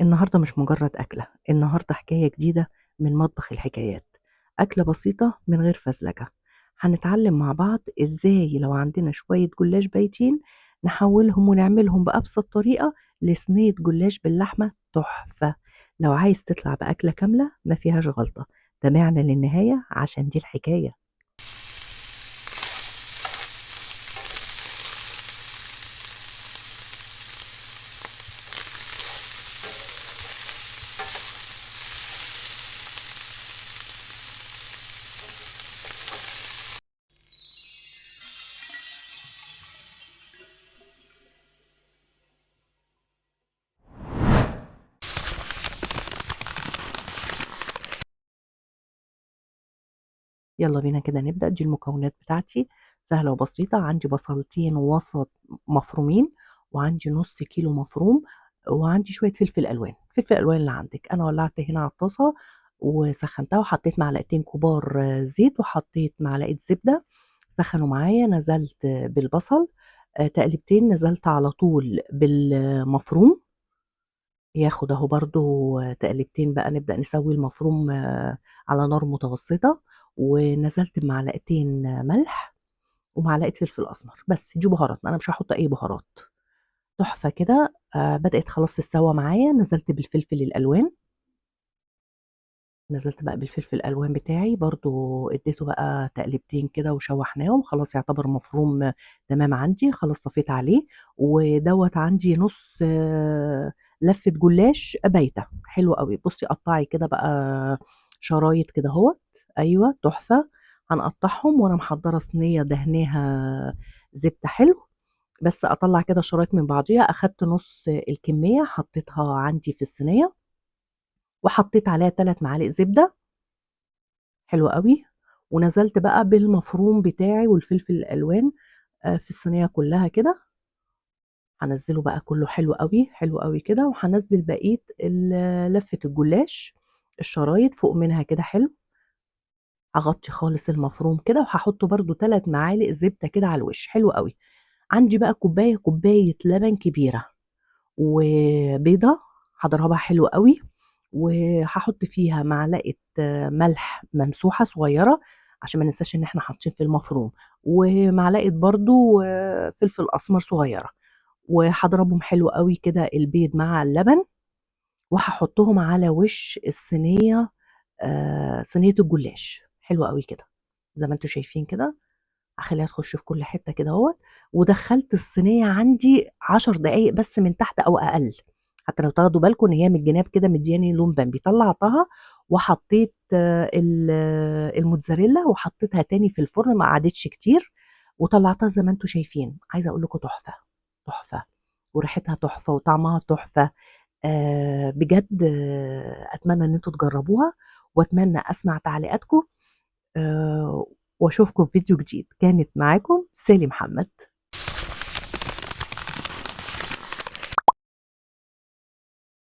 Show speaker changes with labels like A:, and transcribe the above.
A: النهاردة مش مجرد أكلة، النهاردة حكاية جديدة من مطبخ الحكايات. أكلة بسيطة من غير فزلكة. هنتعلم مع بعض إزاي لو عندنا شوية جلاش بايتين نحولهم ونعملهم بأبسط طريقة لصينية جلاش باللحمة تحفة. لو عايز تطلع بأكلة كاملة ما فيهاش غلطة، تابعنا للنهاية عشان دي الحكاية. يلا بينا كده نبدأ. دي المكونات بتاعتي سهلة وبسيطة. عندي بصلتين وسط مفرومين، وعندي نص كيلو مفروم، وعندي شوية فلفل ألوان، فلفل ألوان اللي عندك. أنا ولعت هنا على الطاسة وسخنتها، وحطيت معلقتين كبار زيت، وحطيت معلقة زبدة، سخنوا معايا. نزلت بالبصل تقلبتين، نزلت على طول بالمفروم، ياخد اهو برضو تقلبتين بقى. نبدأ نسوي المفروم على نار متوسطة. ونزلت بمعلقتين ملح ومعلقة فلفل أسمر، بس دي بهارات، أنا مش هحط أي بهارات. تحفة كده. بدأت خلاص تستوى معايا. نزلت بالفلفل الألوان، نزلت بقى بالفلفل الألوان بتاعي برضو، اديته بقى تقلبتين كده وشوحناهم. خلاص يعتبر مفروم تمام عندي، خلاص طفيت عليه. ودوت عندي نص لفة جلاش بايتة، حلو قوي. بصي قطعي كده بقى شرايط كده اهوت، ايوه تحفة. هنقطعهم، وانا محضرة صينية دهناها زبدة حلو، بس اطلع كده شرايط من بعضيها. اخدت نص الكمية حطيتها عندي في الصينية، وحطيت عليها 3 معالق زبدة، حلو قوي. ونزلت بقى بالمفروم بتاعي والفلفل الالوان في الصينية كلها كده. هنزله بقى كله حلو قوي، حلو قوي كده. وهنزل بقية لفة الجلاش الشرايط فوق منها كده، حلو. هغطي خالص المفروم كده، وهحطه برده 3 معالق زبدة كده على الوش، حلو قوي. عندي بقى كوباية لبن كبيرة وبيضة، هضربها حلو قوي، وهحط فيها معلقة ملح ممسوحة صغيرة عشان ما ننساش ان احنا حاطين في المفروم، ومعلقة برضو فلفل اسمر صغيرة، وهضربهم حلو قوي كده البيض مع اللبن، وهحطهم على وش الصينية، صينية الجلاش، حلو قوي كده زي ما انتم شايفين كده. هخليها تخش في كل حتة كده اهوت. ودخلت الصينية عندي 10 دقايق بس من تحت او اقل، حتى لو تاخدوا بالكم ان هي من الجناب كده مدياني لون بامبي. طلعتها وحطيت الموتزاريلا، وحطيتها تاني في الفرن، ما قعدتش كتير، وطلعتها زي ما انتم شايفين. عايزه اقول لكم تحفة تحفة، وريحتها تحفة وطعمها تحفة. بجد، اتمنى ان انتم تجربوها، واتمنى اسمع تعليقاتكم، واشوفكم في فيديو جديد. كانت معاكم سالي محمد.